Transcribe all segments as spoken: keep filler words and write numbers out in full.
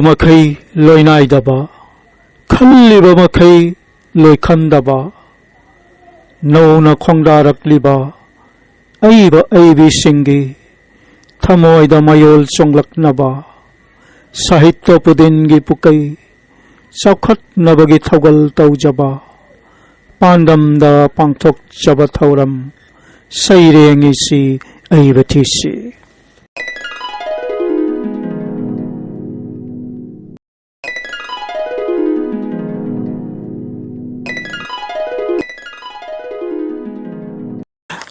ꯃꯈꯩ ꯂꯣꯏꯅꯥꯏꯗꯕ, ꯈꯜꯂꯤꯕ ꯃꯈꯩ ꯂꯣꯏꯈꯟꯗꯕ, ꯅꯧꯅ ꯈꯣꯡꯗꯥꯔꯛꯂꯤꯕ ꯑꯏꯕ ꯑꯏꯕꯤꯁꯤꯡꯒꯤ ꯊꯃꯣꯏꯗ ꯃꯌꯣꯜ ꯆꯣꯡꯂꯛꯅꯕ, ꯁꯥꯍꯤꯇ꯭ꯌ ꯄꯨꯗꯤꯟꯒꯤ ꯄꯨꯀꯩ ꯆꯥꯎꯈꯠꯅꯕꯒꯤ ꯊꯧꯒꯜ ꯇꯧꯖꯕ, ꯄꯥꯟꯗꯝꯗ ꯄꯥꯡꯊꯣꯛꯆꯕ ꯊꯧꯔꯝ ꯁꯩꯔꯦꯡ ꯏꯁꯤ ꯑꯏꯕ ꯊꯤꯁꯤ꯫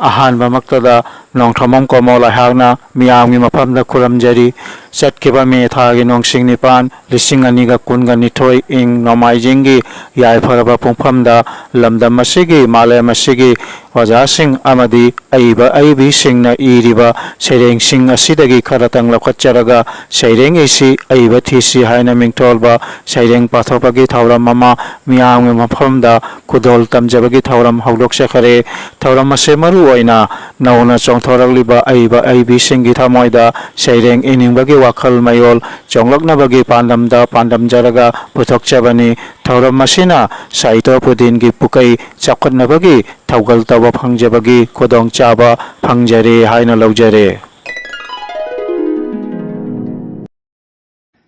ꯑꯍꯥꯟꯕꯃꯛꯇꯗ ꯅꯣꯡꯊꯣꯝꯕꯝ ꯀꯣꯃꯣꯜ ꯑꯩꯍꯥꯛꯅ ꯃꯤꯌꯥꯝꯒꯤ ꯃꯐꯝꯗ ꯈꯨꯔꯨꯝꯖꯔꯤ꯫ ꯆꯠꯈꯤꯕ ꯃꯦ ꯊꯥꯒꯤ ꯅꯣꯡꯁꯤꯡ ꯅꯤꯄꯥꯟ, ꯂꯤꯁꯤꯡ ꯑꯅꯤꯒ ꯀꯨꯟꯒ ꯅꯤꯊꯣꯏ, ꯏꯪ ꯅꯣꯡꯃꯥꯏꯖꯤꯡꯒꯤ ꯌꯥꯏꯐꯔꯕ ꯄꯨꯡꯐꯝꯗ ꯂꯝꯗꯝ ꯑꯁꯤꯒꯤ, ꯃꯥꯂꯦꯝ ꯑꯁꯤꯒꯤ ꯑꯣꯖꯥꯁꯤꯡ ꯑꯃꯗꯤ ꯑꯏꯕ ꯑꯏꯕꯤꯁꯤꯡꯅ ꯏꯔꯤꯕ ꯁꯩꯔꯦꯡꯁꯤꯡ ꯑꯁꯤꯗꯒꯤ ꯈꯔꯇꯪ ꯂꯧꯈꯠꯆꯔꯒ ꯁꯩꯔꯦꯡ ꯏꯁꯤ ꯑꯏꯕ ꯊꯤꯁꯤ ꯍꯥꯏꯅ ꯃꯤꯡꯊꯣꯜꯕ ꯁꯩꯔꯦꯡ ꯄꯥꯊꯣꯛꯄꯒꯤ ꯊꯧꯔꯝ ꯑꯃ ꯃꯤꯌꯥꯝꯒꯤ ꯃꯐꯝꯗ ꯈꯨꯗꯣꯜ ꯇꯝꯖꯕꯒꯤ ꯊꯧꯔꯝ ꯍꯧꯗꯣꯛꯆꯈꯔꯦ꯫ ꯊꯧꯔꯝ ꯑꯁꯤ ꯃꯔꯨ ꯑꯣꯏꯅ ꯅꯧꯅ ꯆꯣꯡꯊꯣꯔꯛꯂꯤꯕ ꯑꯏꯕ ꯑꯏꯕꯤꯁꯤꯡꯒꯤ ꯊꯃꯣꯏꯗ ꯁꯩꯔꯦꯡ ꯏꯅꯤꯡꯕꯒꯤ ꯋꯥꯈꯜ ꯃꯌꯣꯜ ꯆꯣꯡꯂꯛꯅꯕꯒꯤ ꯄꯥꯟꯗꯝꯗ ꯄꯥꯟꯗꯝꯖꯔꯒ ꯄꯨꯊꯣꯛꯆꯕꯅꯤ꯫ ꯊꯧꯔꯝ ꯑꯁꯤꯅ ꯁꯥꯍꯤꯇ꯭ꯌ ꯄꯨꯗꯤꯟꯒꯤ ꯄꯨꯀꯩ ꯆꯥꯎꯈꯠꯅꯕꯒꯤ ꯊꯧꯒꯜ ꯇꯧꯕ ꯐꯪꯖꯕꯒꯤ ꯈꯨꯗꯣꯡꯆꯥꯕ ꯐꯪꯖꯔꯦ ꯍꯥꯏꯅ ꯂꯧꯖꯔꯦ꯫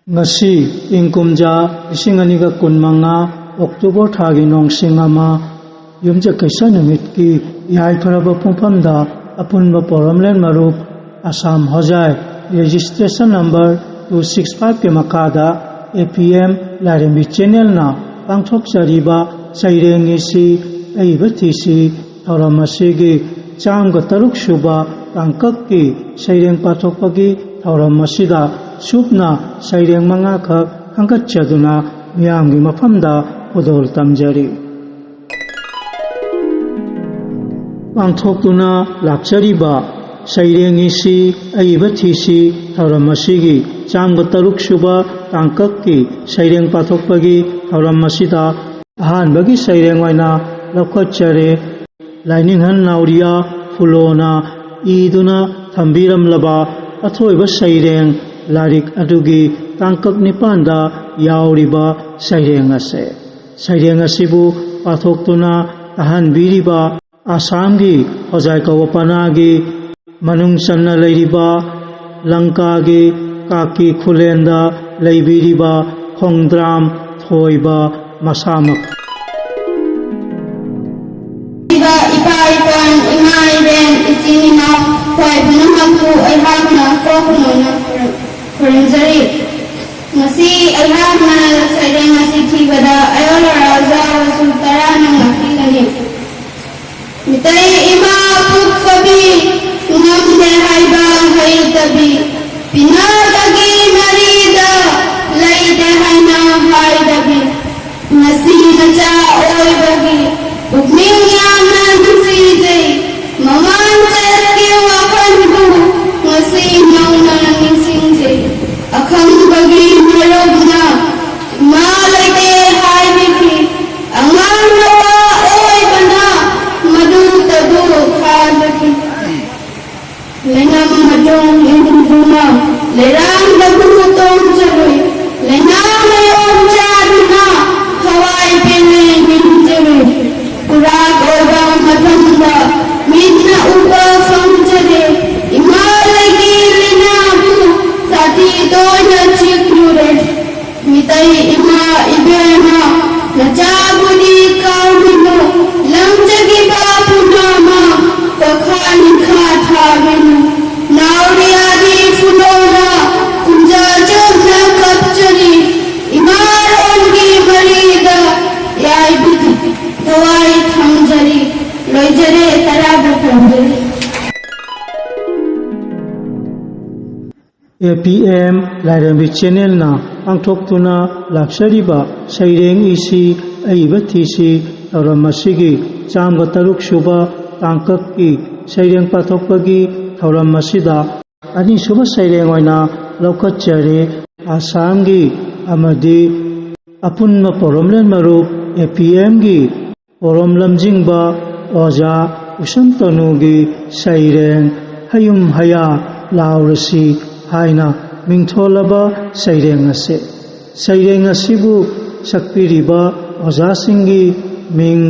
ꯉꯁꯤ ꯏꯪ ꯀꯨꯝꯖꯥ ꯂꯤꯁꯤꯡ ꯑꯅꯤꯒ ꯀꯨꯟꯃꯉꯥ ꯑꯣꯛꯇꯣꯕꯔ ꯊꯥꯒꯤ ꯅꯣꯡꯁꯤꯡ ꯑꯃ, ꯌꯨꯝꯖꯀꯩꯁ ꯅꯨꯃꯤꯠꯀꯤ ꯌꯥꯏꯐꯔꯕ ꯄꯨꯡꯐꯝꯗ ꯑꯄꯨꯟꯕ ꯄꯣꯔꯝꯂꯦꯟ ꯃꯔꯨꯞ ꯑꯁꯥꯝ ꯍꯣꯖꯥꯏ registration number two six five ꯀꯤ ꯃꯈꯥꯗ A P M ꯂꯥꯏꯔꯦꯝꯕꯤ channelꯅ ꯄꯥꯡꯊꯣꯛꯆꯔꯤꯕ ꯁꯩꯔꯦꯡ ꯏꯁꯤ ꯑꯏꯕ ꯊꯤꯁꯤ ꯊꯧꯔꯝ ꯑꯁꯤꯒꯤ ꯆꯥꯝꯒ ꯇꯔꯨꯛ ꯁꯨꯕ ꯇꯥꯡꯀꯛꯀꯤ ꯁꯩꯔꯦꯡ ꯄꯥꯊꯣꯛꯄꯒꯤ ꯊꯧꯔꯝ ꯑꯁꯤꯗ ꯁꯨꯞꯅ ꯁꯩꯔꯦꯡ ꯃꯉꯥꯈꯛ ꯈꯟꯒꯠꯆꯗꯨꯅ ꯃꯤꯌꯥꯝꯒꯤ ꯃꯐꯝꯗ ꯈꯨꯗꯣꯜ ꯇꯝꯖꯔꯤ꯫ ꯄꯥꯡꯊꯣꯛꯇꯨꯅ ꯂꯥꯛꯆꯔꯤꯕ ꯁꯩꯔꯦꯡ ꯏꯁꯤ ꯑꯏꯕ ꯊꯤꯁꯤ ꯊꯧꯔꯝ ꯑꯁꯤꯒꯤ ꯆꯥꯝꯒ ꯇꯔꯨꯛ ꯁꯨꯕ ꯇꯥꯡꯀꯛꯀꯤ ꯁꯩꯔꯦꯡ ꯄꯥꯊꯣꯛꯄꯒꯤ ꯊꯧꯔꯝ ꯑꯁꯤꯗ ꯑꯍꯥꯟꯕꯒꯤ ꯁꯩꯔꯦꯡ ꯑꯣꯏꯅ ꯂꯧꯈꯠꯆꯔꯦ꯫ ꯂꯥꯏꯅꯤꯡꯍꯟ ꯅꯥꯎꯔꯤꯌꯥ ꯐꯨꯂꯣꯅ ꯏꯗꯨꯅ ꯊꯝꯕꯤꯔꯝꯂꯕ ꯑꯊꯣꯏꯕ ꯁꯩꯔꯦꯡ ꯂꯥꯏꯔꯤꯛ ꯑꯗꯨꯒꯤ ꯇꯥꯡꯀꯛ ꯅꯤꯄꯥꯟꯗ ꯌꯥꯎꯔꯤꯕ ꯁꯩꯔꯦꯡ ꯑꯁꯦ꯫ ꯁꯩꯔꯦꯡ ꯑꯁꯤꯕꯨ ꯄꯥꯊꯣꯛꯇꯨꯅ ꯇꯥꯍꯟꯕꯤꯔꯤꯕ ꯑꯁꯥꯝꯒꯤ ꯍꯣꯖꯥꯏ ꯀꯧꯕ ꯄꯅꯥꯒꯤ ꯃꯅꯨꯡ ꯆꯟꯅ ꯂꯩꯔꯤꯕ ꯂꯪꯀꯥꯒꯤ ꯀꯥꯛꯀꯤ ꯈꯨꯂꯦꯟꯗ ꯂꯩꯕꯤꯔꯤꯕ ꯈꯣꯡꯗ꯭ꯔꯥꯝ ꯊꯣꯏꯕ ꯃꯁꯥꯃꯛ꯫ ꯏꯄꯥ ꯏꯄꯥ ꯏꯄꯥꯟ, ꯏꯃꯥ ꯏꯕꯦꯟ, ꯏꯆꯤꯟ ꯏꯅꯥꯎ, ꯈ꯭ꯋꯥꯏ ꯄꯨꯝꯅꯃꯛꯄꯨ ꯑꯩꯍꯥꯛꯅ ꯀꯣꯛ ꯅꯣꯟꯅ ꯈꯨꯔꯨꯝꯖꯔꯤ꯫ ꯉꯁꯤ ꯑꯩꯍꯥꯛꯅ ꯁꯩꯔꯦꯡ ꯑꯁꯤ ꯊꯤꯕꯗ ꯑꯌꯣꯜ ꯑꯔꯥꯛ ꯌꯥꯎꯔꯁꯨ ꯇꯔꯥꯅ ꯉꯥꯛꯄꯤꯒꯅꯤ꯫ ꯃꯤꯇꯩ ꯏꯃꯥ ꯄꯨꯛꯄꯕꯤ, ꯉꯝꯗꯦ ꯍꯥꯏꯕ ꯍꯩꯇꯕꯤ, ꯄꯤꯅꯕꯒꯤ ꯃꯔꯤꯗ ꯂꯩꯇꯦ ꯍꯥꯏꯅ ꯍꯥꯏꯗꯕꯤ, ꯉꯁꯤ ꯅꯆꯥ ꯑꯣꯏꯕꯒꯤ ꯄꯨꯛꯅꯤꯡ ꯌꯥꯝꯅ ꯅꯨꯡꯁꯤꯖꯩ꯫ ꯃꯃꯥꯡ ꯆꯠꯀꯤ ꯋꯥꯈꯜꯕꯨ ꯉꯁꯤ ꯅꯧꯅ ꯅꯤꯡꯁꯤꯡꯖꯩ꯫ ꯑꯈꯪꯕꯒꯤ ꯃꯔꯨꯞꯅ ꯏꯃꯥ ꯂꯩꯇꯦ ꯍꯥꯏꯕꯤꯈꯤ꯫ ꯑꯉꯥꯡ ꯅꯨꯄꯥ ꯑꯣꯏꯕꯅ ꯃꯗꯨꯇꯕꯨ ꯊꯥꯖꯈꯤ꯫ ꯂꯩꯉꯝ ꯃꯇꯣꯟ ꯏꯟꯗꯨꯅ ꯂꯩꯔꯥꯡꯗꯕꯨ ꯇꯣꯡꯖꯔꯨꯏ꯫ ꯂꯩꯅꯥ ꯃꯌꯣꯝ ꯆꯥꯗꯨꯅ ꯊꯋꯥꯏ ꯄꯦꯟꯅ ꯅꯤꯡꯖꯔꯨꯏ꯫ ꯈꯨꯔꯥꯛ ꯑꯣꯏꯕ ꯃꯇꯝꯗ ꯃꯤꯠꯅ ꯎꯕ ꯐꯪꯖꯔꯦ꯫ ꯏꯃꯥ ꯂꯩꯒꯤ ꯂꯩꯅꯥꯕꯨ ꯁꯥꯊꯤ ꯇꯣꯏꯅ ꯆꯤꯛꯂꯨꯔꯦ꯫ ꯃꯤꯇꯩ ꯏꯃꯥ ꯏꯕꯦꯝꯃ, ꯅꯆꯥꯕꯨꯗꯤ ꯀꯥꯎꯔꯨꯅꯨ, ꯂꯝꯖꯈꯤꯕ ꯄꯨꯝꯅꯃꯛ ꯄꯣꯈꯥ ꯅꯤꯡꯈꯥ ꯊꯥꯔꯨꯅꯨ꯫ ꯅꯥꯎꯔꯤꯌꯥꯗꯤ ꯐꯨꯂꯣꯅ ꯀꯨꯝꯖꯥ ꯆꯨꯞꯅ ꯀꯞꯆꯔꯤ, ꯏꯃꯥꯔꯣꯝꯒꯤ ꯃꯔꯤꯗ ꯌꯥꯏꯕꯤꯗꯨ ꯊꯋꯥꯏ ꯊꯝꯖꯔꯤ꯫ ꯂꯣꯏꯖꯔꯦ, ꯇꯔꯥꯕꯨ ꯐꯪꯖꯔꯤ꯫ ꯑꯦ ꯄꯤ ꯑꯦꯝ ꯂꯥꯏꯔꯦꯝꯕꯤ ꯆꯦꯅꯦꯜꯅ ꯄꯥꯡꯊꯣꯛꯇꯨꯅ ꯂꯥꯛꯆꯔꯤꯕ ꯁꯩꯔꯦꯡ ꯏꯁꯤ ꯑꯏꯕ ꯊꯤꯁꯤ ꯊꯧꯔꯝ ꯑꯁꯤꯒꯤ ꯆꯥꯝꯃꯒ ꯇꯔꯨꯛ ꯁꯨꯕ ꯇꯥꯡꯀꯛꯀꯤ ꯁꯩꯔꯦꯡ ꯄꯥꯊꯣꯛꯄꯒꯤ ꯊꯧꯔꯝ ꯑꯁꯤꯗ ꯑꯅꯤꯁꯨꯕ ꯁꯩꯔꯦꯡ ꯑꯣꯏꯅ ꯂꯧꯈꯠꯆꯔꯤ꯫ ꯑꯁꯥꯝꯒꯤ ꯑꯃꯗꯤ ꯑꯄꯨꯟꯕ ꯄꯣꯔꯣꯝꯂꯦꯟ ꯃꯔꯨꯞ ꯑꯦ ꯄꯤ ꯑꯦꯝꯒꯤ ꯄꯣꯔꯣꯝ ꯂꯝꯖꯤꯡꯕ ꯑꯣꯖꯥ ꯎꯁꯝ ꯇꯅꯨꯒꯤ ꯁꯩꯔꯦꯡ ꯍꯌꯨꯝ ꯍꯌꯥ ꯂꯥꯎꯔꯁꯤ ꯍꯥꯏꯅ꯫ ꯃꯤꯡꯊꯣꯜꯂꯕ ꯁꯩꯔꯦꯡ ꯑꯁꯤ, ꯁꯩꯔꯦꯡ ꯑꯁꯤꯕꯨ ꯁꯛꯄꯤꯔꯤꯕ ꯑꯣꯖꯥꯁꯤꯡꯒꯤ ꯃꯤꯡ: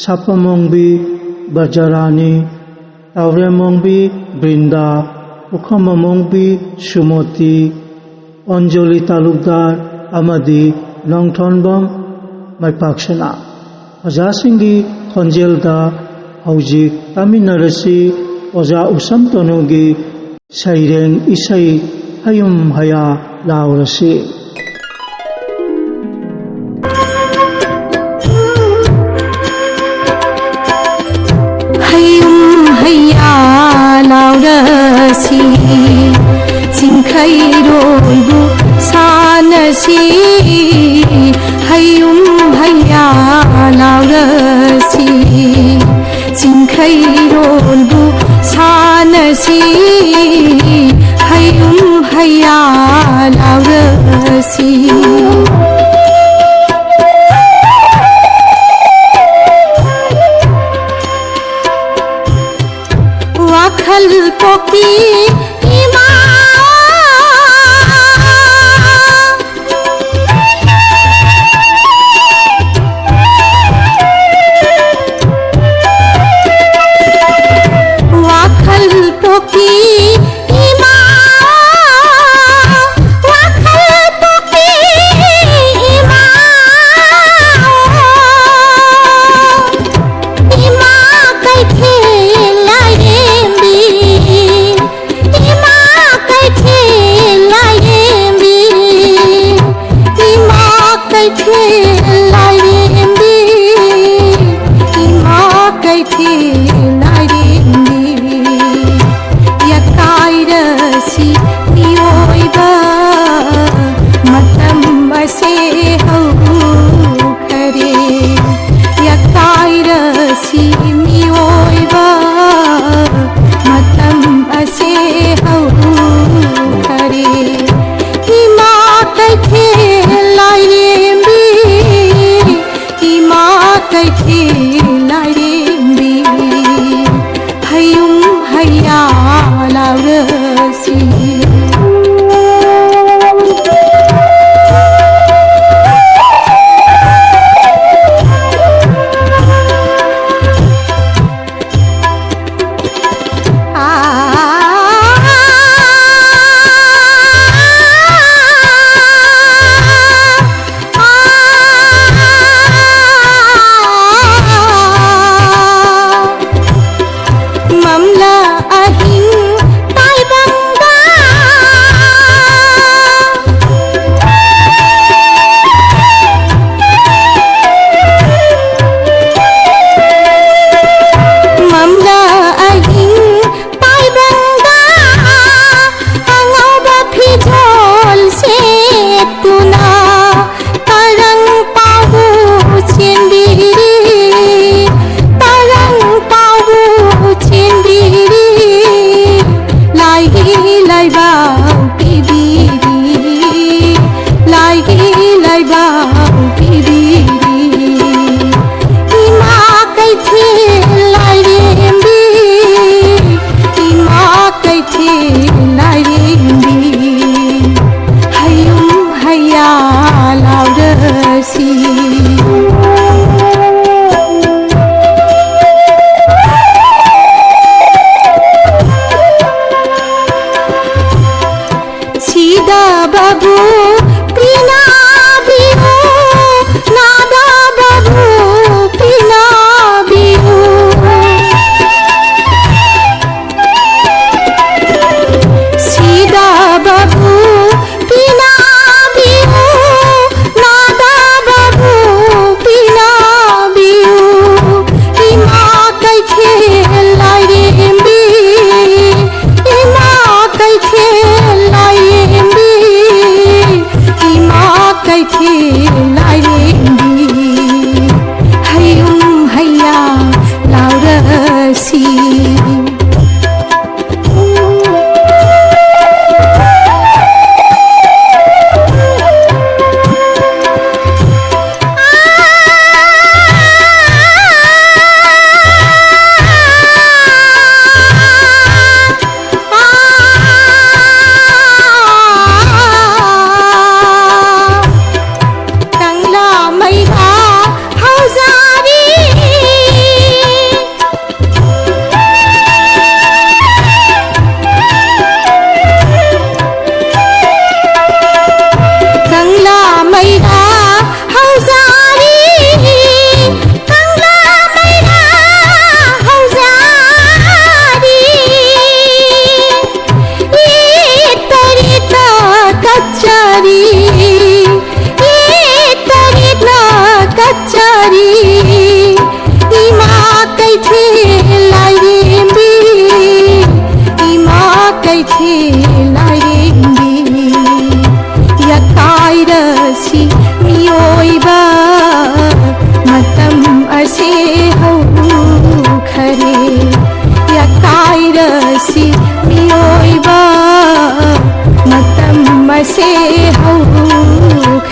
ꯁꯥꯄꯝꯃꯣꯡꯕꯤ ꯕ꯭ꯔꯖꯔꯥꯅꯤ, ꯇꯥꯎꯔꯦꯝꯃꯣꯡꯕꯤ ꯕ꯭ꯔꯤꯟꯗꯥ, ꯄꯨꯈꯝꯕꯝꯃꯣꯡꯕꯤ ꯁꯨꯃꯣꯇꯤ, ꯑꯣꯟꯖꯣꯂꯤ ꯇꯥꯂꯨꯛꯗꯥꯔ ꯑꯃꯗꯤ ꯅꯣꯡꯊꯣꯟꯕꯝ ꯃꯥꯏꯄꯥꯛꯁꯅꯥ꯫ ꯑꯣꯖꯥꯁꯤꯡꯒꯤ ꯈꯣꯟꯖꯦꯜꯗ ꯍꯧꯖꯤꯛ ꯇꯥꯃꯤꯟꯅꯔꯁꯤ ꯑꯣꯖꯥ ꯎꯁꯝ ꯇꯣꯅꯨꯒꯤ ꯁꯩꯔꯦꯡ ꯏꯁꯩ ꯍꯌꯨꯝ ꯍꯌꯥ ꯂꯥꯎꯔꯁꯤ꯫ ꯍꯌꯨꯝ ꯍꯌꯥ ꯂꯥꯎꯔꯁꯤ, ꯆꯤꯡꯈꯩꯔꯣꯜꯕꯨ ꯁꯥꯟꯅꯁꯤ꯫ ꯍꯌꯨꯝ ꯍꯌꯥ ꯂꯥꯎꯔꯁꯤ, ꯆꯤꯡꯈꯩꯔꯣꯜꯕꯨ ꯁꯥꯟꯅꯁꯤ꯫ ꯍꯌꯨꯝ ꯍꯌꯥ ꯂꯥꯎꯔꯁꯤ꯫ ꯋꯥꯈꯜ ꯄꯣꯛꯄꯤ ꯏꯃꯥ, ꯋꯥꯈꯜ ꯄꯣꯛꯄꯤ ꯏꯃꯥ, ꯋꯥꯈꯜ ꯄꯣꯛꯄꯤ ꯏꯃꯥ, ꯏꯃꯥ ꯀꯩꯊꯦꯜ ꯂꯥꯏꯔꯦꯝꯕꯤ, ꯏꯃꯥ ꯀꯩꯊꯦꯜ ꯂꯥꯏꯔꯦꯝꯕꯤ, ꯏꯃꯥ ꯀꯩꯊꯦꯜ ꯂꯥꯏꯔꯦꯝꯕꯤ, ꯏꯃꯥ ꯀꯩꯊꯦꯜ ꯂꯥꯏꯔꯦꯝꯕꯤ꯫ ꯌꯀꯥꯏꯔꯁꯤ ꯃꯤꯑꯣꯏꯕ, ꯃꯇꯝ ꯑꯁꯦ ꯍꯧꯈ꯭ꯔꯦ꯫ ꯌꯀꯥꯏꯔꯁꯤ ꯃꯤꯑꯣꯏꯕ, ꯃꯇꯝ ꯑꯁꯦ ꯍꯧꯈ꯭ꯔꯦ꯫ ꯏꯃꯥ ꯀꯩꯊꯦꯜ ꯂꯥꯏꯔꯦꯝꯕꯤ, ꯏꯃꯥ ꯀꯩꯊꯦꯜ ꯂꯥꯏꯔꯦꯝꯕꯤ꯫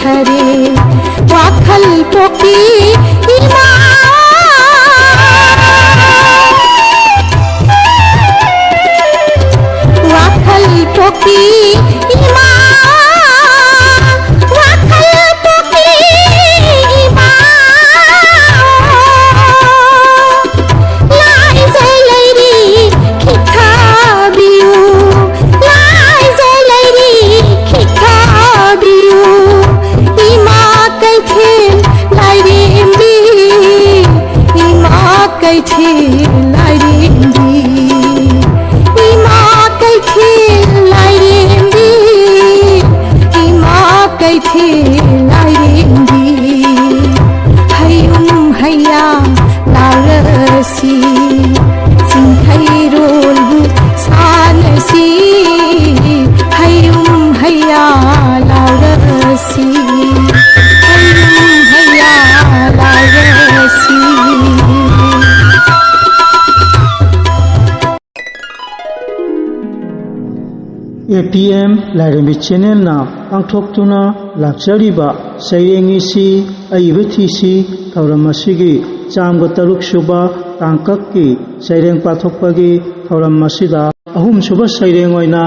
ꯈꯔꯦ ꯋꯥꯈꯜ ꯄꯣꯛꯄꯤ ꯏꯃꯥ꯫ ꯋꯥꯈꯜ ꯄꯣꯛꯄꯤ ꯏꯃꯥ꯫ ꯋꯥꯈꯜ ꯄꯣꯛꯄꯤ ꯏꯃꯥ꯫ ꯂꯥꯏꯖ ꯂꯩꯔꯤ ꯈꯤꯠꯊꯕꯤꯌꯨ꯫ ꯂꯥꯏꯖ ꯂꯩꯔꯤ ꯈꯤꯠꯊꯕꯤꯌꯨ꯫ ꯏꯃꯥ ꯀꯩꯊꯦꯜ ꯂꯥꯏꯔꯦꯝꯕꯤ꯫ ꯏꯃꯥ ꯀꯩꯊꯦꯜ ꯂꯥꯏꯔꯦꯝꯕꯤ꯫ ꯏꯃꯥ ꯀꯩꯊꯦꯜ ꯂꯥꯏꯔꯦꯝꯕꯤ꯫ ꯏꯃꯥ ꯀꯩꯊꯦꯜ ꯂꯥꯏꯔꯦꯝꯕꯤ꯫ ꯍꯩꯌꯨꯝ ꯍꯩꯌꯥ ꯂꯥꯎꯔꯁꯤ꯫ ꯆꯤꯡꯈꯩꯔꯣꯜꯕꯨ ꯁꯥꯟꯅꯁꯤ꯫ ꯍꯩꯌꯨꯝ ꯍꯩꯌꯥ ꯂꯥꯎꯔꯁꯤ꯫ ꯍꯩꯌꯨꯝ ꯍꯩꯌꯥ ꯂꯥꯎꯔꯁꯤ꯫ ꯑꯦ ꯄꯤ ꯑꯦꯝ ꯂꯥꯏꯔꯦꯝꯕꯤ ꯆꯦꯅꯦꯜꯅ ꯄꯥꯡꯊꯣꯛꯇꯨꯅ ꯂꯥꯛꯆꯔꯤꯕ ꯁꯩꯔꯦꯡ ꯏꯁꯤ ꯑꯏꯕ ꯊꯤꯁꯤ ꯊꯧꯔꯝ ꯑꯁꯤꯒꯤ ꯆꯥꯝꯒ ꯇꯔꯨꯛ ꯁꯨꯕ ꯇꯥꯡꯀꯛꯀꯤ ꯁꯩꯔꯦꯡ ꯄꯥꯊꯣꯛꯄꯒꯤ ꯊꯧꯔꯝ ꯑꯁꯤꯗ ꯑꯍꯨꯝꯁꯨꯕ ꯁꯩꯔꯦꯡ ꯑꯣꯏꯅ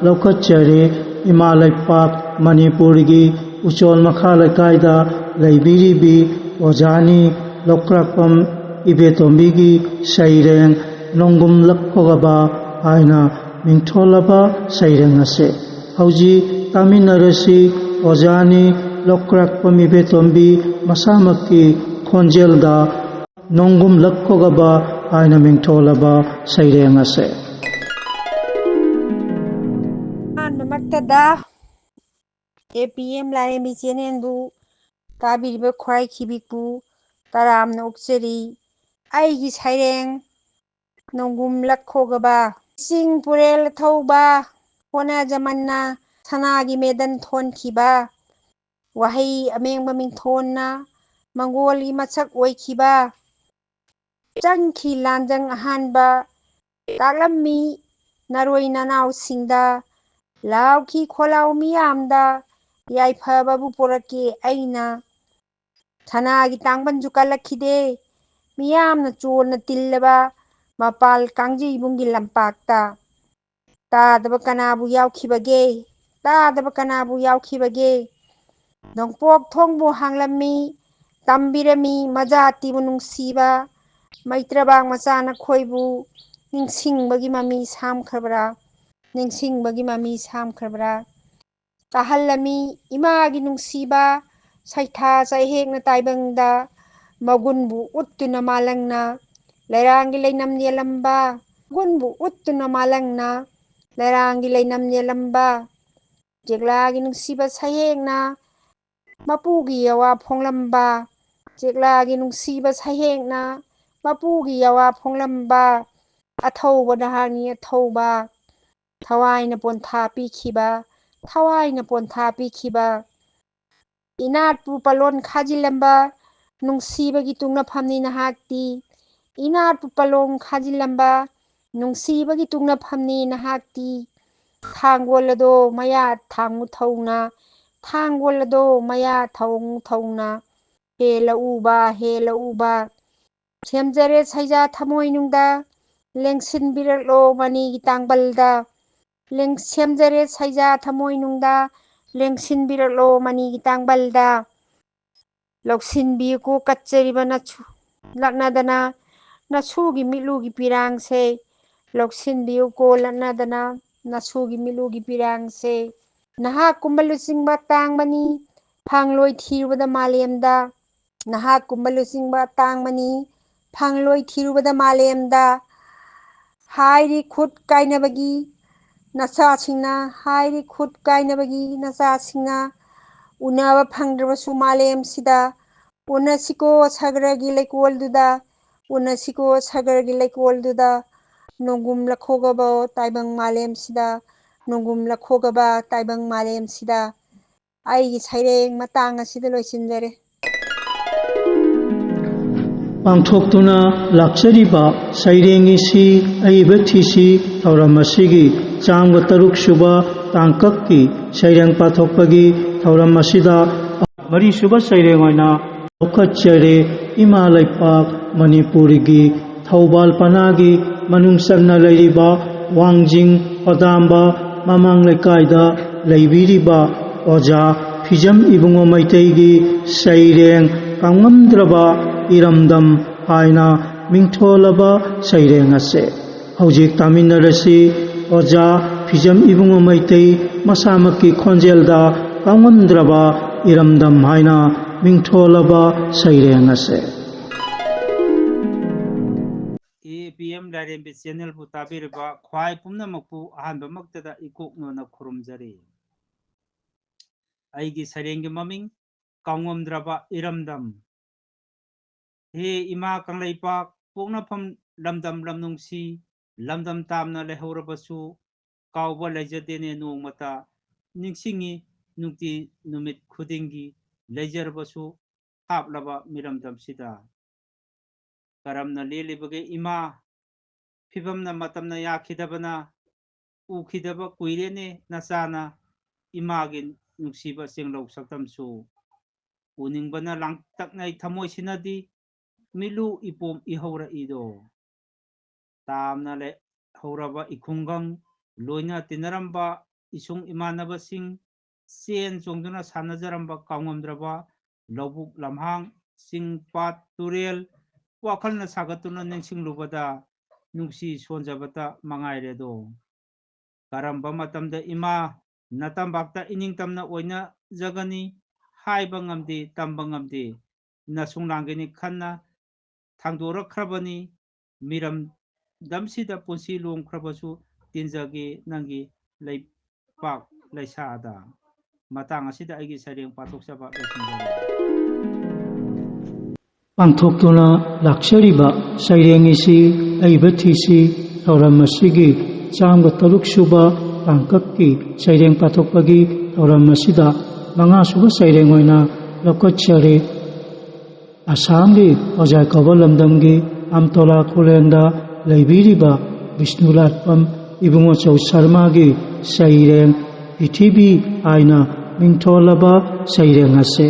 ꯂꯧꯈꯠꯆꯔꯤ꯫ ꯏꯃꯥ ꯂꯩꯄꯥꯛ ꯃꯅꯤꯄꯨꯔꯒꯤ ꯎꯆꯣꯜ ꯃꯈꯥ ꯂꯩꯀꯥꯏꯗ ꯂꯩꯕꯤꯔꯤꯕꯤ ꯑꯣꯖꯥꯅꯤ ꯂꯧꯀ꯭ꯔꯥꯛꯄꯝ ꯏꯕꯦꯇꯣꯝꯕꯤꯒꯤ ꯁꯩꯔꯦꯡ ꯅꯣꯡꯒꯨꯝ ꯂꯛꯄꯒꯕ ꯍꯥꯏꯅ ꯃꯤꯡꯊꯣꯜꯂꯕ ꯁꯩꯔꯦꯡ ꯑꯁꯤ꯫ ꯍꯧꯖꯤꯛ ꯇꯥꯃꯤꯟꯅꯔꯁꯤ ꯑꯣꯖꯥꯅꯤ ꯂꯧꯀ꯭ꯔꯥꯛꯄꯝ ꯏꯕꯦꯇꯣꯝꯕꯤ ꯃꯁꯥꯃꯛꯀꯤ ꯈꯣꯟꯖꯦꯜꯗ ꯅꯣꯡꯒꯨꯝ ꯂꯛꯄꯒꯕ ꯍꯥꯏꯅ ꯃꯤꯡꯊꯣꯜꯂꯕ ꯁꯩꯔꯦꯡ ꯑꯁꯦ꯫ ꯑꯍꯥꯟꯕꯃꯛꯇꯗ ꯑꯦ ꯄꯤ ꯑꯦꯝ ꯂꯥꯏꯔꯦꯝꯕꯤ ꯆꯦꯅꯦꯜꯕꯨ ꯇꯥꯕꯤꯔꯤꯕ ꯈ꯭ꯋꯥꯏꯈꯤꯕꯤꯄꯨ ꯇꯔꯥꯝꯅ ꯑꯣꯛꯆꯔꯤ꯫ ꯑꯩꯒꯤ ꯁꯩꯔꯦꯡ ꯅꯣꯡꯒꯨꯝ ꯂꯛꯈꯣꯒꯕ꯫ ꯆꯤꯡ ꯄꯨꯔꯦꯜ ꯊꯧꯕ ꯍꯣꯅꯖꯃꯟꯅ ꯁꯅꯥꯒꯤ ꯃꯦꯗꯟ ꯊꯣꯟꯈꯤꯕ꯫ ꯋꯥꯍꯩ ꯑꯃꯦꯡꯕ ꯃꯤꯡꯊꯣꯟꯅ ꯃꯪꯒꯣꯜꯒꯤ ꯃꯁꯛ ꯑꯣꯏꯈꯤꯕ꯫ ꯆꯪꯈꯤ ꯂꯥꯟꯖꯪ ꯑꯍꯥꯟꯕ, ꯇꯥꯛꯂꯝꯃꯤ ꯅꯔꯣꯏ ꯅꯅꯥꯎꯁꯤꯡꯗ, ꯂꯥꯎꯈꯤ ꯈꯣꯜꯂꯥꯎ ꯃꯤꯌꯥꯝꯗ, ꯌꯥꯏꯐꯕꯕꯨ ꯄꯣꯔꯛꯀꯦ ꯑꯩꯅ꯫ ꯁꯅꯥꯒꯤ ꯇꯥꯡꯕꯟꯁꯨ ꯀꯜꯂꯛꯈꯤꯗꯦ꯫ ꯃꯤꯌꯥꯝꯅ ꯆꯣꯟꯅ ꯇꯤꯜꯂꯕ ꯃꯄꯥꯜ ꯀꯥꯡꯖꯩꯕꯨꯡꯒꯤ ꯂꯝꯄꯥꯛꯇ꯫ ꯇꯥꯗꯕ ꯀꯅꯥꯕꯨ ꯌꯥꯎꯈꯤꯕꯒꯦ? ꯇꯥꯗꯕ ꯀꯅꯥꯕꯨ ꯌꯥꯎꯈꯤꯕꯒꯦ? ꯅꯣꯡꯄꯣꯛ ꯊꯣꯡꯕꯨ ꯍꯥꯡꯂꯝꯃꯤ, ꯇꯝꯕꯤꯔꯝꯃꯤ ꯃꯖꯥꯇꯤꯕꯨ ꯅꯨꯡꯁꯤꯕ꯫ ꯃꯩꯇ꯭ꯔꯕꯥꯛ ꯃꯆꯥ ꯅꯈꯣꯏꯕꯨ ꯅꯤꯡꯁꯤꯡꯕꯒꯤ ꯃꯃꯤ ꯁꯥꯝꯈ꯭ꯔꯕ꯭ꯔꯥ? ꯅꯤꯡꯁꯤꯡꯕꯒꯤ ꯃꯃꯤ ꯁꯥꯝꯈ꯭ꯔꯕ꯭ꯔꯥ? ꯇꯥꯍꯜꯂꯝꯃꯤ ꯏꯃꯥꯒꯤ ꯅꯨꯡꯁꯤꯕ ꯁꯩꯊꯥ ꯆꯩꯍꯦꯛꯅ ꯇꯥꯏꯕꯪꯗ꯫ ꯃꯒꯨꯟꯕꯨ ꯎꯠꯇꯨꯅ ꯃꯥꯂꯪꯅ ꯂꯩꯔꯥꯡꯒꯤ ꯂꯩꯅꯝ ꯌꯦꯜꯂꯝꯕ, ꯃꯒꯨꯟꯕꯨ ꯎꯠꯇꯨꯅ ꯃꯥꯂꯪꯅ ꯂꯩꯔꯥꯡꯒꯤ ꯂꯩꯅꯝ ꯌꯦꯜꯂꯝꯕ꯫ ꯆꯦꯛꯂꯥꯒꯤ ꯅꯨꯡꯁꯤꯕ ꯁꯩꯍꯦꯛꯅ ꯃꯄꯨꯒꯤ ꯌꯥꯋꯥ ꯐꯣꯡꯂꯝꯕ, ꯆꯦꯛꯂꯥꯒꯤ ꯅꯨꯡꯁꯤꯕ ꯁꯩꯍꯦꯛꯅ ꯃꯄꯨꯒꯤ ꯌꯥꯋꯥ ꯐꯣꯡꯂꯝꯕ꯫ ꯑꯊꯧꯕ ꯅꯍꯥꯛꯅꯤ ꯑꯊꯧꯕ, ꯊꯋꯥꯏꯅ ꯄꯣꯟꯊꯥ ꯄꯤꯈꯤꯕ, ꯊꯋꯥꯏꯅ ꯄꯣꯟꯊꯥ ꯄꯤꯈꯤꯕ꯫ ꯏꯅꯥꯠꯄꯨ ꯄꯥꯂꯣꯟ ꯈꯥꯖꯤꯜꯂꯝꯕ ꯅꯨꯡꯁꯤꯕꯒꯤ ꯇꯨꯡꯅꯐꯝꯅꯤ ꯅꯍꯥꯛꯇꯤ꯫ ꯏꯅꯥꯠꯄꯨ ꯄꯥꯂꯣꯟ ꯈꯥꯖꯤꯜꯂꯝꯕ ꯅꯨꯡꯁꯤꯕꯒꯤ ꯇꯨꯡꯅꯐꯝꯅꯤ ꯅꯍꯥꯛꯇꯤ꯫ ꯊꯥꯡꯒꯣꯜ ꯑꯗꯣ ꯃꯌꯥ ꯊꯥꯡꯉꯨ ꯊꯧꯅ, ꯊꯥꯡꯒꯣꯜ ꯑꯗꯣ ꯃꯌꯥ ꯊꯥꯡꯉꯨ ꯊꯧꯅ꯫ ꯍꯦ ꯂꯧꯎꯕ, ꯍꯦ ꯂꯧꯎꯕ, ꯁꯦꯝꯖꯔꯦ ꯁꯩꯖꯥ ꯊꯃꯣꯏꯅꯨꯡꯗ, ꯂꯦꯡꯁꯤꯟꯕꯤꯔꯛꯂꯣ ꯃꯅꯤꯒꯤ ꯇꯥꯡꯕꯜꯗ꯫ ꯂꯦꯡ-, ꯁꯦꯝꯖꯔꯦ ꯁꯩꯖꯥ ꯊꯃꯣꯏꯅꯨꯡꯗ, ꯂꯦꯡꯁꯤꯟꯕꯤꯔꯛꯂꯣ ꯃꯅꯤꯒꯤ ꯇꯥꯡꯕꯜꯗ꯫ ꯂꯧꯁꯤꯟꯕꯤꯌꯨꯀꯣ ꯀꯠꯆꯔꯤꯕ ꯅꯁꯨ-, ꯂꯛꯅꯗꯅ ꯅꯁꯨꯒꯤ ꯃꯤꯠꯂꯨꯒꯤ ꯄꯤꯔꯥꯡꯁꯦ꯫ ꯂꯧꯁꯤꯟꯕꯤꯌꯨꯀꯣ ꯂꯛꯅꯗꯅ ꯅꯁꯨꯒꯤ ꯃꯤꯠꯂꯨꯒꯤ ꯄꯤꯔꯥꯡꯁꯦ꯫ ꯅꯍꯥꯛꯀꯨꯝꯕ ꯂꯨꯆꯤꯡꯕ ꯇꯥꯡꯕꯅꯤ ꯐꯪꯂꯣꯏ ꯊꯤꯔꯨꯕꯗ ꯃꯥꯂꯦꯝꯗ꯫ ꯅꯍꯥꯛꯀꯨꯝꯕ ꯂꯨꯆꯤꯡꯕ ꯇꯥꯡꯕꯅꯤ ꯐꯪꯂꯣꯏ ꯊꯤꯔꯨꯕꯗ ꯃꯥꯂꯦꯝꯗ꯫ ꯍꯥꯏꯔꯤ ꯈꯨꯠ ꯀꯥꯏꯅꯕꯒꯤ ꯅꯆꯥꯁꯤꯡꯅ, ꯍꯥꯏꯔꯤ ꯈꯨꯠ ꯀꯥꯏꯅꯕꯒꯤ ꯅꯆꯥꯁꯤꯡꯅ꯫ ꯎꯅꯕ ꯐꯪꯗ꯭ꯔꯕꯁꯨ ꯃꯥꯂꯦꯝꯁꯤꯗ ꯎꯅꯁꯤꯀꯣ ꯁꯒꯔꯒꯤ ꯂꯩꯀꯣꯜꯗꯨꯗ, ꯎꯅꯁꯤꯀꯣ ꯁꯒꯔꯒꯤ ꯂꯩꯀꯣꯜꯗꯨꯗ꯫ ꯅꯣꯡꯒꯨꯝ ꯂꯈꯣꯒꯕ ꯇꯥꯏꯕꯪ ꯃꯥꯂꯦꯝꯁꯤꯗ, ꯅꯣꯡꯒꯨꯝ ꯂꯈꯣꯒꯕ ꯇꯥꯏꯕꯪ ꯃꯥꯂꯦꯝꯁꯤꯗ꯫ ꯑꯩꯒꯤ ꯁꯩꯔꯦꯡ ꯃꯇꯥꯡ ꯑꯁꯤꯗ ꯂꯣꯏꯁꯤꯟꯖꯔꯦ꯫ ꯄꯥꯡꯊꯣꯛꯇꯨꯅ ꯂꯥꯛꯆꯔꯤꯕ ꯁꯩꯔꯦꯡ ꯏꯁꯤ ꯑꯏꯕ ꯊꯤꯁꯤ ꯊꯧꯔꯝ ꯑꯁꯤꯒꯤ ꯆꯥꯝꯃ ꯇꯔꯨꯛ ꯁꯨꯕ ꯇꯥꯡꯀꯛꯀꯤ ꯁꯩꯔꯦꯡ ꯄꯥꯊꯣꯛꯄꯒꯤ ꯊꯧꯔꯝ ꯑꯁꯤꯗ ꯃꯔꯤꯁꯨꯕ ꯁꯩꯔꯦꯡ ꯑꯣꯏꯅ ꯂꯧꯈꯠꯆꯔꯦ꯫ ꯏꯃꯥ ꯂꯩꯄꯥꯛ ꯃꯅꯤꯄꯨꯔꯒꯤ ꯊꯧꯕꯥꯜ ꯄꯅꯥꯒꯤ ꯃꯅꯨꯡ ꯆꯟꯅ ꯂꯩꯔꯤꯕ ꯋꯥꯡꯖꯤꯡ ꯄꯗꯥꯝꯕ ꯃꯃꯥꯡ ꯂꯩꯀꯥꯏꯗ ꯂꯩꯕꯤꯔꯤꯕ ꯑꯣꯖꯥ ꯐꯤꯖꯝ ꯏꯕꯨꯡꯉꯣ ꯃꯩꯇꯩꯒꯤ ꯁꯩꯔꯦꯡ ꯀꯥꯎꯉꯝꯗ꯭ꯔꯕ ꯏꯔꯝꯗꯝ ꯍꯥꯏꯅ ꯃꯤꯡꯊꯣꯜꯂꯕ ꯁꯩꯔꯦꯡ ꯑꯁꯦ ꯍꯧꯖꯤꯛ ꯇꯥꯃꯤꯟꯅꯔꯁꯤ꯫ ꯑꯣꯖꯥ ꯐꯤꯖꯝ ꯏꯕꯨꯡꯉꯣ ꯃꯩꯇꯩ ꯃꯁꯥꯃꯛꯀꯤ ꯈꯣꯟꯖꯦꯜꯗ ꯀꯥꯎꯉꯝꯗ꯭ꯔꯕ ꯏꯔꯝꯗꯝ ꯍꯥꯏꯅ ꯃꯤꯡꯊꯣꯜꯂꯕ ꯁꯩꯔꯦꯡ ꯑꯁꯦ꯫ ꯑꯦ ꯄꯤ ꯑꯦꯝ ꯂꯥꯏꯔꯦꯝꯕꯤ ꯆꯦꯅꯦꯜꯕꯨ ꯇꯥꯕꯤꯔꯤꯕ ꯈ꯭ꯋꯥꯏ ꯄꯨꯝꯅꯃꯛꯄꯨ ꯑꯍꯥꯟꯕꯃꯛꯇꯗ ꯏꯀꯣꯛꯅꯣꯅ ꯈꯨꯔꯨꯝꯖꯔꯤ꯫ ꯑꯩꯒꯤ ꯁꯩꯔꯦꯡꯒꯤ ꯃꯃꯤꯡ ꯀꯥꯎꯉꯝꯗ꯭ꯔꯕ ꯏꯔꯝꯗꯝ꯫ ꯍꯦ ꯏꯃꯥ ꯀꯪꯂꯩꯄꯥꯛ, ꯄꯣꯛꯅꯐꯝ ꯂꯝꯗꯝ ꯂꯝꯅꯨꯡꯁꯤ, ꯂꯝꯗꯝ ꯇꯥꯝꯅ ꯂꯩꯍꯧꯔꯕꯁꯨ ꯀꯥꯎꯕ ꯂꯩꯖꯗꯦꯅꯦ ꯅꯣꯡꯃꯇ꯫ ꯅꯤꯡꯁꯤꯡꯉꯤ ꯅꯨꯡꯇꯤ ꯅꯨꯃꯤꯠ ꯈꯨꯗꯤꯡꯒꯤ, ꯂꯩꯖꯔꯕꯁꯨ ꯍꯥꯞꯂꯕ ꯃꯤꯔꯝꯗꯝꯁꯤꯗ꯫ ꯀꯔꯝꯅ ꯂꯦꯜꯂꯤꯕꯒꯦ ꯏꯃꯥ? ꯐꯤꯕꯝꯅ ꯃꯇꯝꯅ ꯌꯥꯈꯤꯗꯕꯅ, ꯎꯈꯤꯗꯕ ꯀꯨꯏꯔꯦꯅꯦ ꯅꯆꯥꯅ ꯏꯃꯥꯒꯤ ꯅꯨꯡꯁꯤꯕ ꯆꯦꯡꯂꯧ ꯁꯛꯇꯝꯁꯨ꯫ ꯎꯅꯤꯡꯕꯅ ꯂꯥꯡꯇꯛꯅꯩ ꯊꯃꯣꯏꯁꯤꯅꯗꯤ, ꯃꯤꯠꯂꯨ ꯏꯄꯣꯝ ꯏꯍꯧꯔꯛꯏꯗꯣ꯫ ꯇꯥꯝꯅ ꯂꯩꯍꯧꯔꯕ ꯏꯈꯨꯡꯒꯪ, ꯂꯣꯏꯅ ꯇꯤꯟꯅꯔꯝꯕ ꯏꯁꯨꯡ ꯏꯃꯥꯟꯅꯕꯁꯤꯡ, ꯆꯦꯟ ꯆꯣꯡꯗꯨꯅ ꯁꯥꯟꯅꯖꯔꯝꯕ ꯀꯥꯎꯉꯝꯗ꯭ꯔꯕ ꯂꯧꯕꯨꯛ ꯂꯝꯍꯥꯡ, ꯆꯤꯡ ꯄꯥꯠ ꯇꯨꯔꯦꯜ, ꯋꯥꯈꯜꯅ ꯁꯥꯒꯠꯇꯨꯅ ꯅꯤꯡꯁꯤꯡꯂꯨꯕꯗ ꯅꯨꯡꯁꯤ ꯁꯣꯟꯖꯕꯇ ꯃꯉꯥꯏꯔꯦꯗꯣ꯫ ꯀꯔꯝꯕ ꯃꯇꯝꯗ ꯏꯃꯥ ꯅꯇꯝꯄꯥꯛꯇ ꯏꯅꯤꯡꯇꯝꯅ ꯑꯣꯏꯅꯖꯒꯅꯤ ꯍꯥꯏꯕ ꯉꯝꯗꯦ, ꯇꯝꯕ ꯉꯝꯗꯦ꯫ ꯅꯁꯨꯡ ꯂꯥꯡꯒꯅꯤ ꯈꯟꯅ ꯊꯥꯡꯗꯣꯔꯛꯈ꯭ꯔꯕꯅꯤ꯫ ꯃꯤꯔꯝꯗꯝꯁꯤꯗ ꯄꯨꯟꯁꯤ ꯂꯣꯝꯈ꯭ꯔꯕꯁꯨ ꯇꯤꯟꯖꯒꯦ ꯅꯪꯒꯤ ꯂꯩꯄꯥꯛ ꯂꯩꯁꯥꯗ꯫ ꯃꯇꯥꯡ ꯑꯁꯤꯗ ꯑꯩꯒꯤ ꯁꯩꯔꯦꯡ ꯄꯥꯊꯣꯛꯆꯕ ꯂꯣꯏꯁꯤꯟꯖꯔꯦ꯫ ꯄꯥꯡꯊꯣꯛꯇꯨꯅ ꯂꯥꯛꯆꯔꯤꯕ ꯁꯩꯔꯦꯡ ꯏꯁꯤ ꯑꯏꯕ ꯊꯤꯁꯤ ꯊꯧꯔꯝ ꯑꯁꯤꯒꯤ ꯆꯥꯝꯃꯒ ꯇꯔꯨꯛ ꯁꯨꯕ ꯇꯥꯡꯀꯛꯀꯤ ꯁꯩꯔꯦꯡ ꯄꯥꯊꯣꯛꯄꯒꯤ ꯊꯧꯔꯝ ꯑꯁꯤꯗ ꯃꯉꯥ ꯁꯨꯕ ꯁꯩꯔꯦꯡ ꯑꯣꯏꯅ ꯂꯧꯈꯠꯆꯔꯦ꯫ ꯑꯁꯥꯝꯒꯤ ꯍꯣꯖꯥꯏ ꯀꯧꯕ ꯂꯝꯗꯝꯒꯤ ꯑꯝꯇꯣꯂꯥ ꯈꯨꯂꯦꯟꯗ ꯂꯩꯕꯤꯔꯤꯕ ꯕꯤꯁꯅꯨ ꯂꯥꯠꯄꯝ ꯏꯕꯨꯡꯉꯣꯆꯧ ꯁꯔꯃꯥꯒꯤ ꯁꯩꯔꯦꯡ ꯄ꯭ꯔꯤꯊꯤꯕꯤ ꯍꯥꯏꯅ ꯃꯤꯡꯊꯣꯜꯂꯕ ꯁꯩꯔꯦꯡ ꯑꯁꯦ꯫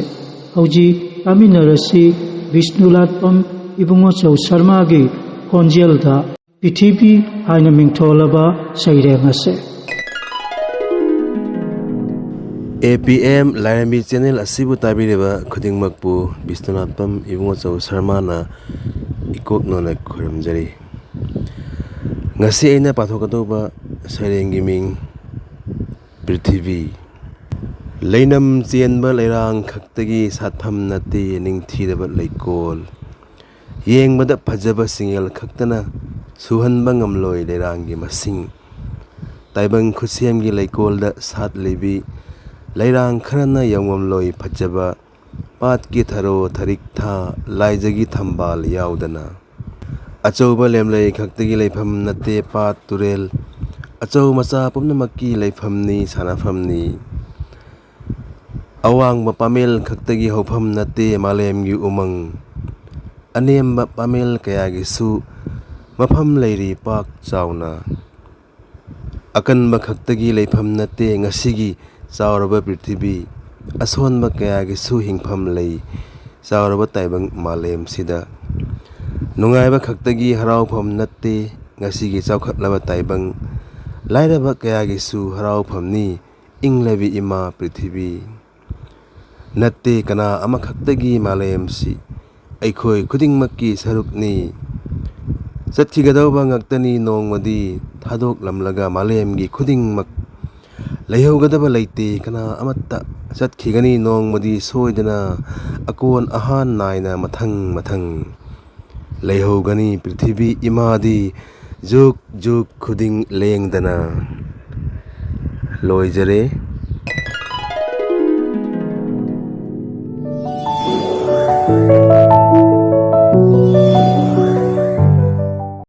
ꯍꯧꯖꯤꯛ ꯇꯥꯃꯤꯟꯅꯔꯁꯤ ꯕꯤꯁꯅꯨꯂꯥꯠꯄꯝ ꯏꯕꯨꯡꯉꯣꯆꯧ ꯁꯔꯃꯥꯒꯤ ꯈꯣꯟꯖꯦꯜꯗ ꯄ꯭ꯔꯤꯊꯤꯕꯤ ꯍꯥꯏꯅ ꯃꯤꯡꯊꯣꯜꯂꯕ ꯁꯩꯔꯦꯡ ꯑꯁꯦ꯫ ꯑꯦ ꯄꯤ ꯑꯦꯝ ꯂꯥꯏꯔꯦꯝꯕꯤ ꯆꯦꯅꯦꯜ ꯑꯁꯤꯕꯨ ꯇꯥꯕꯤꯔꯤꯕ ꯈꯨꯗꯤꯡꯃꯛꯄꯨ ꯕꯤꯁꯅꯨꯂꯥꯠꯄꯝ ꯏꯕꯨꯡꯉꯣꯆꯧ ꯁꯔꯃꯥꯅ ꯏꯀꯣꯛ ꯅꯣꯟꯅ ꯈꯨꯔꯨꯝꯖꯔꯤ꯫ ꯉꯁꯤ ꯑꯩꯅ ꯄꯥꯊꯣꯛꯀꯗꯧꯕ ꯁꯩꯔꯦꯡꯒꯤ ꯃꯤꯡ ꯄ꯭ꯔꯤꯊꯤꯕꯤ꯫ ꯂꯩꯅꯝ ꯆꯦꯟꯕ ꯂꯩꯔꯥꯡ ꯈꯛꯇꯒꯤ ꯁꯥꯠꯐꯝ ꯅꯠꯇꯦ ꯅꯤꯡꯊꯤꯔꯕ ꯂꯩꯀꯣꯜ꯫ ꯌꯦꯡꯕꯗ ꯐꯖꯕ ꯁꯤꯡꯉꯦꯜ ꯈꯛꯇꯅ ꯁꯨꯍꯟꯕ ꯉꯝꯂꯣꯏ ꯂꯩꯔꯥꯡꯒꯤ ꯃꯁꯤꯡ꯫ ꯇꯥꯏꯕꯪ ꯈꯨꯠꯁꯦꯝꯒꯤ ꯂꯩꯀꯣꯜꯗ ꯁꯥꯠꯂꯤꯕꯤ ꯂꯩꯔꯥꯡ ꯈꯔꯅ ꯌꯧꯉꯝꯂꯣꯏ ꯐꯖꯕ ꯄꯥꯠꯀꯤ ꯊꯔꯣ ꯊꯔꯤꯛꯊꯥ ꯂꯥꯏꯖꯒꯤ ꯊꯝꯕꯥꯜ ꯌꯥꯎꯗꯅ꯫ ꯑꯆꯧꯕ ꯂꯦꯝꯂꯩ ꯈꯛꯇꯒꯤ ꯂꯩꯐꯝ ꯅꯠꯇꯦ ꯄꯥꯠ ꯇꯨꯔꯦꯜ꯫ ꯑꯆꯧ ꯃꯆꯥ ꯄꯨꯝꯅꯃꯛꯀꯤ ꯂꯩꯐꯝꯅꯤ ꯁꯥꯟꯅꯐꯝꯅꯤ꯫ ꯑꯋꯥꯡꯕ ꯄꯥꯃꯦꯜ ꯈꯛꯇꯒꯤ ꯍꯧꯐꯝ ꯅꯠꯇꯦ ꯃꯥꯂꯦꯝꯒꯤ ꯎꯃꯪ꯫ ꯑꯅꯦꯝꯕ ꯄꯥꯃꯦꯜ ꯀꯌꯥꯒꯤꯁꯨ ꯃꯐꯝ ꯂꯩꯔꯤ ꯄꯥꯛ ꯆꯥꯎꯅ꯫ ꯑꯀꯟꯕ ꯈꯛꯇꯒꯤ ꯂꯩꯐꯝ ꯅꯠꯇꯦ ꯉꯁꯤꯒꯤ ꯆꯥꯎꯔꯕ ꯄ꯭ꯔꯤꯊꯤꯕꯤ꯫ ꯑꯁꯣꯟꯕ ꯀꯌꯥꯒꯤꯁꯨ ꯍꯤꯡꯐꯝ ꯂꯩ ꯆꯥꯎꯔꯕ ꯇꯥꯏꯕꯪ ꯃꯥꯂꯦꯝꯁꯤꯗ꯫ ꯅꯨꯡꯉꯥꯏꯕ ꯈꯛꯇꯒꯤ ꯍꯔꯥꯎꯐꯝ ꯅꯠꯇꯦ ꯉꯁꯤꯒꯤ ꯆꯥꯎꯈꯠꯂꯕ ꯇꯥꯏꯕꯪ꯫ ꯂꯥꯏꯔꯕ ꯀꯌꯥꯒꯤꯁꯨ ꯍꯔꯥꯎꯐꯝꯅꯤ ꯏꯪꯂꯕꯤ ꯏꯃꯥ ꯄ꯭ꯔꯤꯊꯤꯕꯤ꯫ ꯅꯠꯇꯦ ꯀꯅꯥ ꯑꯃꯈꯛꯇꯒꯤ ꯃꯥꯂꯦꯝꯁꯤ, ꯑꯩꯈꯣꯏ ꯈꯨꯗꯤꯡꯃꯛꯀꯤ ꯁꯔꯨꯛꯅꯤ꯫ ꯆꯠꯈꯤꯒꯗꯧꯕ ꯉꯥꯛꯇꯅꯤ ꯅꯣꯡꯃꯗꯤ ꯊꯥꯗꯣꯛꯂꯝꯂꯒ ꯃꯥꯂꯦꯝꯒꯤ ꯈꯨꯗꯤꯡꯃꯛ꯫ ꯂꯩꯍꯧꯒꯗꯕ ꯂꯩꯇꯦ ꯀꯅꯥ ꯑꯃꯠꯇ, ꯆꯠꯈꯤꯒꯅꯤ ꯅꯣꯡꯃꯗꯤ ꯁꯣꯏꯗꯅ, ꯑꯀꯣꯟ ꯑꯍꯥꯟ ꯅꯥꯏꯅ ꯃꯊꯪ ꯃꯊꯪ꯫ ꯂꯩꯍꯧꯒꯅꯤ ꯄ꯭ꯔꯤꯊꯤꯕꯤ ꯏꯃꯥꯗꯤ ꯖꯨꯛ ꯖꯨꯛ ꯈꯨꯗꯤꯡ ꯂꯦꯡꯗꯅ꯫ ꯂꯣꯏꯖꯔꯦ꯫